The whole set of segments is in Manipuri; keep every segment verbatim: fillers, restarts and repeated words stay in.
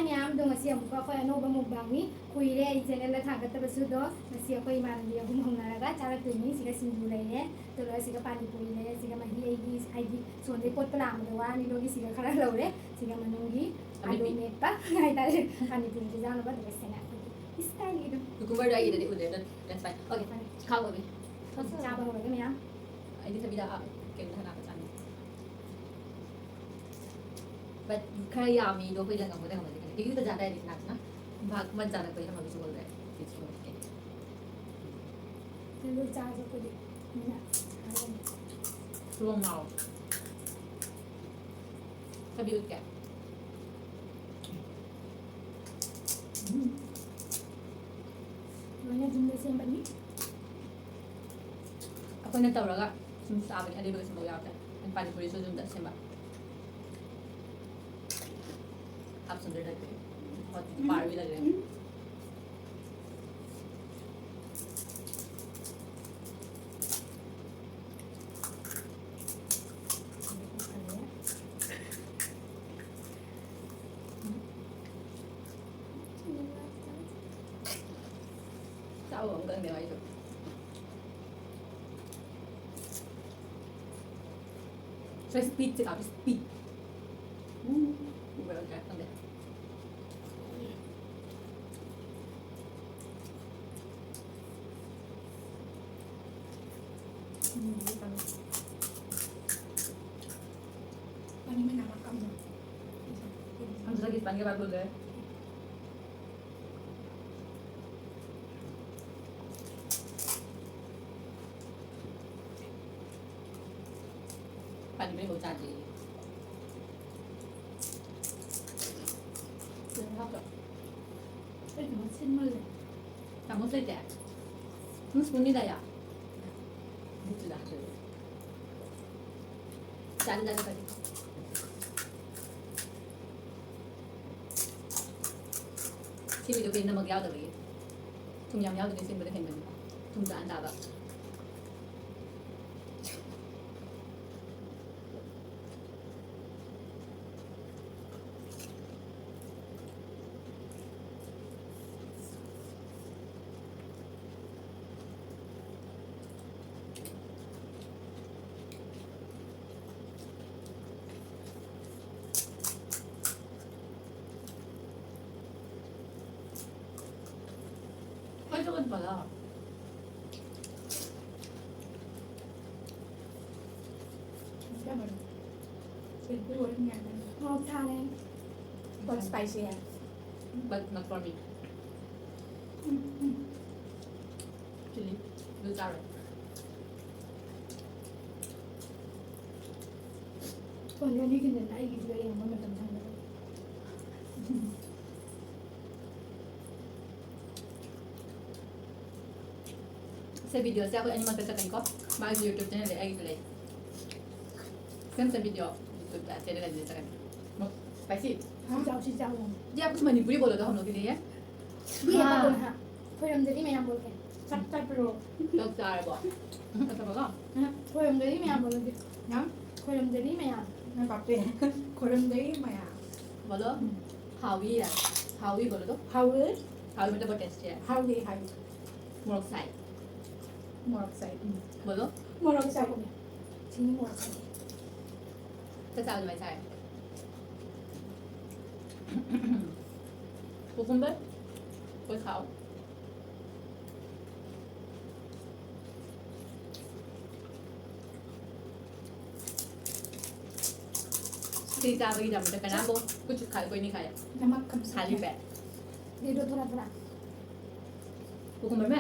ꯃꯌꯥꯝꯗꯣ, ꯉꯁꯤ ꯑꯃꯨꯛꯀ ꯑꯩꯈꯣꯏ ꯑꯅꯧꯕ mukbangꯅꯤ꯫ ꯀꯨꯏꯔꯦ ꯑꯩ channelꯗ ꯊꯥꯒꯠꯇꯕꯁꯨ꯫ ꯑꯗꯣ ꯉꯁꯤ ꯑꯩꯈꯣꯏ ꯏꯃꯥꯟꯅꯕꯤ ꯑꯍꯨꯝ ꯍꯧꯅꯔꯒ ꯆꯥꯔꯛꯇꯣꯏꯅꯤ꯫ ꯁꯤꯒ ꯁꯤꯡꯖꯨ ꯂꯩꯔꯦ, ꯇꯣꯂꯣ, ꯁꯤꯒ ꯄꯥꯅꯤꯄꯨꯔꯤ ꯂꯩꯔꯦ, ꯁꯤꯒ ꯃꯍꯤ ꯑꯩꯒꯤ ꯍꯥꯏꯗꯤ ꯁꯣꯝꯗꯩ ꯀꯣꯠꯄ ꯂꯥꯛꯑꯝꯕꯗꯣ ꯋꯥꯅꯤ, ꯂꯣꯒꯤ ꯁꯤꯒ ꯈꯔ ꯂꯧꯔꯦ꯫ ꯁꯤꯒ ꯃꯅꯨꯡꯒꯤ ꯑꯂꯨ ꯑꯃꯦꯠꯄꯤ꯫ ꯃꯦꯠꯄ ꯍꯥꯏꯇꯥꯔꯦ, ꯄꯥꯅꯤꯄꯨꯔꯤ ꯄꯤꯖꯥꯅꯕ꯫ ꯑꯗꯨꯒ ꯁꯤꯅ ꯑꯩꯈꯣꯏꯒꯤ style ꯑꯗꯨꯝ꯫ Cucumberꯗꯣ ꯑꯩꯒꯤꯗꯗꯤ ꯎꯗꯦ, ꯑꯗꯣ that's fine. Okay, ꯐꯔꯦ꯫ ꯈꯥꯡꯉꯣꯃꯤ꯫ ꯆꯥꯕ ꯍꯧꯔꯒꯦ ꯃꯌꯥꯝ꯫ ꯑꯩꯗꯤ ꯊꯕꯤꯗ, ꯑ, ꯀꯩꯅꯣ ꯍꯥꯟꯅ ꯆꯥꯅꯤꯡꯉꯦ꯫ But ꯈꯔ ꯌꯥꯝꯃꯤꯗꯣ ꯑꯩꯈꯣꯏ ꯂꯪꯉꯝꯒ ꯂꯩꯔꯝꯃꯗꯤ ꯈꯪꯗꯦ꯫ ꯀꯦꯖꯤꯗ ꯆꯥ ꯇꯥꯔꯗꯤ ꯀꯅꯥ ꯈꯪ ꯚꯥꯒ ꯑꯃ ꯆꯥꯔꯛꯄ ꯌꯥꯝꯃꯒꯁꯨ ꯑꯣꯏꯔꯦ꯫ ꯀꯦꯖꯤ ꯑꯃ ꯈꯛꯇꯅꯤ꯫ ꯑꯗꯨ ꯆꯥꯁꯨ ꯑꯩꯈꯣꯏꯗꯤ ꯃꯤꯅ ꯍꯥꯏꯔꯝꯃꯤ꯫ ꯂꯣꯡ ꯉꯥꯎ꯫ ꯊꯕꯤ ꯎꯠꯀꯦ꯫ ꯎꯝ꯫ ꯂꯣꯏꯅ ꯌꯨꯝꯗ ꯁꯦꯝꯕꯅꯤ꯫ ꯑꯩꯈꯣꯏꯅ ꯇꯧꯔꯒ ꯁꯨꯝ ꯆꯥꯕꯅꯤ, ꯑꯔꯦꯝꯕꯒ ꯁꯤꯐꯥꯎ ꯌꯥꯎꯗꯦ꯫ ꯄꯥꯅꯤꯄꯨꯔꯤꯁꯨ ꯌꯨꯝꯗ ꯁꯦꯝꯕ꯫ ꯍꯥꯞꯆꯤꯟꯗꯣꯏ ꯅꯠꯇꯦ꯫ ꯍꯧꯖꯤꯛꯇꯤ ꯄꯥꯔ ꯂꯩꯔꯦ꯫ ꯆꯥꯕ ꯑꯃ ꯈꯪꯗꯦ ꯑꯩꯁꯨ꯫ ꯁ꯭ꯋꯥꯏ speedꯁꯦ ꯀꯥꯞꯄꯤ, speed꯫ ꯎꯝ, ꯎꯕ꯭ꯔꯥ ꯎꯗ꯭ꯔꯥ ꯈꯪꯗꯦ꯫ ꯎꯝ, ꯄꯥꯅꯤ ꯃꯅꯥ ꯑꯀꯪꯕ꯫ ꯍꯧꯖꯤꯛꯇꯤ ꯄꯥꯅꯤ ꯀꯕꯥꯕ ꯂꯣꯏꯔꯦ꯫ ꯄꯥꯅꯤꯄꯨꯔꯤ ꯑꯃꯐꯥꯎ ꯆꯥꯗ꯭ꯔꯤ꯫ ꯀꯩꯅꯣ ꯍꯥꯞꯄ꯭ꯔꯣ? ꯑꯩ ꯀꯩꯅꯣ ꯁꯤꯟꯃꯜꯂꯦ꯫ ꯆꯥꯃꯁ ꯂꯩꯇꯦ? ꯅꯪ spoonꯅꯤ ꯗꯥꯌꯥ? ꯕꯨꯠꯁꯤꯗ ꯍꯥꯞꯆꯜꯂꯨ꯫ ꯆꯥꯗꯤ ꯆꯥꯗꯤ ꯐꯔꯦ꯫ ꯁꯤꯜꯂꯤꯗꯣ ꯀꯩꯅꯣ ꯅꯃꯛ ꯌꯥꯎꯗꯕꯒꯤ꯫ ꯊꯨꯝ ꯌꯥꯝ ꯌꯥꯎꯗꯕꯒꯤ ꯁꯤꯟꯕꯗꯣ ꯍꯦꯟꯕꯅꯤ꯫ ꯊꯨꯝ ꯆꯥꯅ ꯆꯥꯕ꯫ ꯃꯣꯔꯣꯛ ꯁꯥꯔꯦ꯫ But spicy, yeah. But not for me. Um, um. Chili ꯑꯗꯨ ꯆꯥꯔꯣꯏ꯫ ꯐꯣꯟꯗ ꯃꯤ ꯇꯤꯟꯅꯅ ꯑꯩꯒꯤ video ꯌꯦꯡꯕ ꯃꯇꯝ ꯁꯪꯗꯕ꯫ ꯁꯦ, videoꯁꯦ ꯑꯩꯈꯣꯏ ꯑꯅꯤꯃꯛꯇ ꯆꯠꯀꯅꯤꯀꯣ꯫ ꯃꯥꯒꯤ YouTube channel ꯂꯩ, ꯑꯩꯒꯤꯁꯨ ꯂꯩ꯫ Same same video YouTube channel ꯑꯅꯤꯗ ꯆꯠꯀꯅꯤ꯫ Spicy? ꯁꯤ ꯆꯥꯎ, ꯁꯤ ꯆꯥꯎ꯫ ये आप कुछ मणिपुरी बोलो तो हम लोग के लिए। ये हाँ। पकड़ो, हाँ। ꯈꯣꯏꯔꯝꯗꯗꯤ ꯃꯌꯥꯝ ꯕꯣꯜꯒꯦ꯫ ꯆꯥꯛ ꯆꯥꯛꯄꯤꯔꯣ꯫ ꯆꯥꯛ ꯆꯥꯔꯕꯣ? ꯆꯥꯛ ꯆꯥꯕꯒ? ꯎꯝ, ꯈꯣꯏꯔꯝꯗꯗꯤ ꯃꯌꯥꯝ ꯕꯣꯜꯒꯦ꯫ ꯍꯥ? ꯈꯣꯏꯔꯝꯗꯗꯤ ꯃꯌꯥꯝ꯫ ꯅꯪ ꯄꯥꯛꯇꯦ꯫ ꯈꯣꯏꯔꯝꯗꯗꯤ ꯃꯌꯥꯝ꯫ बोलो। ꯎꯝ꯫ हावी है। हावी बोलो तो। हावी। हावी मतलब बहुत tasty है। हावी, हावी। ꯃꯣꯔꯣꯛ ꯁꯥꯏ꯫ ꯃꯣꯔꯣꯛ ꯁꯥꯏ꯫ ꯎꯝ꯫ बोलो। ꯃꯣꯔꯣꯛ ꯁꯥꯏ꯫ ꯆꯤꯅꯤ ꯃꯣꯔꯣꯛ ꯁꯥꯏ꯫ ꯆꯥꯛ ꯆꯥꯕ ꯑꯗꯨꯃꯥꯏꯅ ꯆꯥꯔꯦ꯫ Cucumber꯫ ꯑꯩꯈꯣꯏ ꯈꯥꯎ꯫ ꯁꯤ ꯆꯥꯕꯒꯤꯗꯃꯛꯇ ꯀꯅꯥꯕꯨ ꯀꯨꯠꯁꯨ ꯈꯥꯏ, ꯑꯩꯈꯣꯏꯅꯤ ꯈꯥꯏ꯫ ꯅꯃꯛ ꯀꯝ ꯁꯥꯂꯤ ꯄꯦ꯫ ꯗꯦꯗꯣ ꯊꯣꯔꯥ ꯊꯣꯔꯥ꯫ Cucumber ꯃꯦ꯫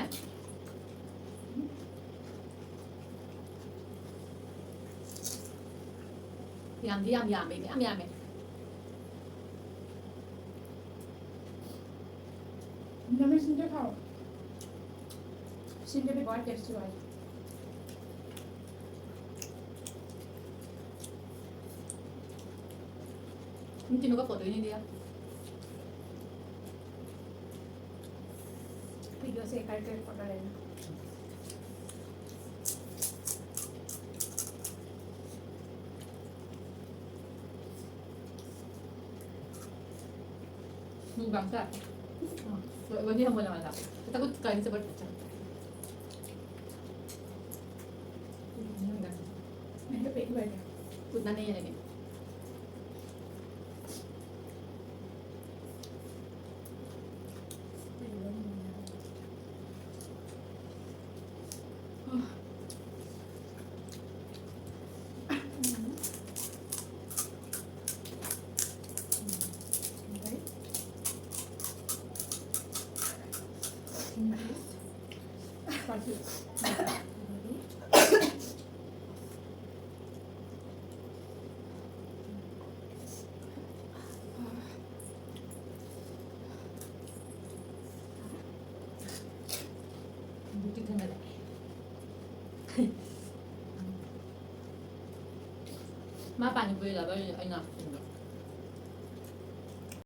ꯌꯥꯝꯗꯤ ꯌꯥꯝ ꯌꯥꯝꯃꯦ, ꯃꯌꯥꯝ ꯌꯥꯝꯃꯦ꯫ ꯅꯃꯦ ꯁꯤꯟꯖ ꯈꯥꯎ꯫ ꯁꯤꯟꯖꯗꯤ ꯕꯍꯨꯠ tasty ꯑꯣꯏ꯫ ꯎꯝ, ꯇꯤꯅꯨꯒ photo ꯅꯤꯗꯤꯌꯥ꯫ Videoꯁꯦ ꯀꯔꯤ ꯀꯔꯤ photo ꯂꯩꯅꯣ? ꯃꯨꯛꯕꯥꯡ ꯆꯥ꯫ ꯋꯥ-, ꯋꯥꯔꯤ ꯍꯪꯕ ꯅꯉꯣꯟꯗ꯫ ꯈꯤꯇꯪ ꯀꯔꯤ ꯆꯠꯄ ꯆꯠ-, ꯎꯠꯅꯅꯦ ꯌꯥꯔꯦ꯫ ꯃꯥ ꯄꯥꯅꯤꯄꯨꯔꯤ ꯂꯚꯔꯅꯤ ꯑꯩꯅ꯫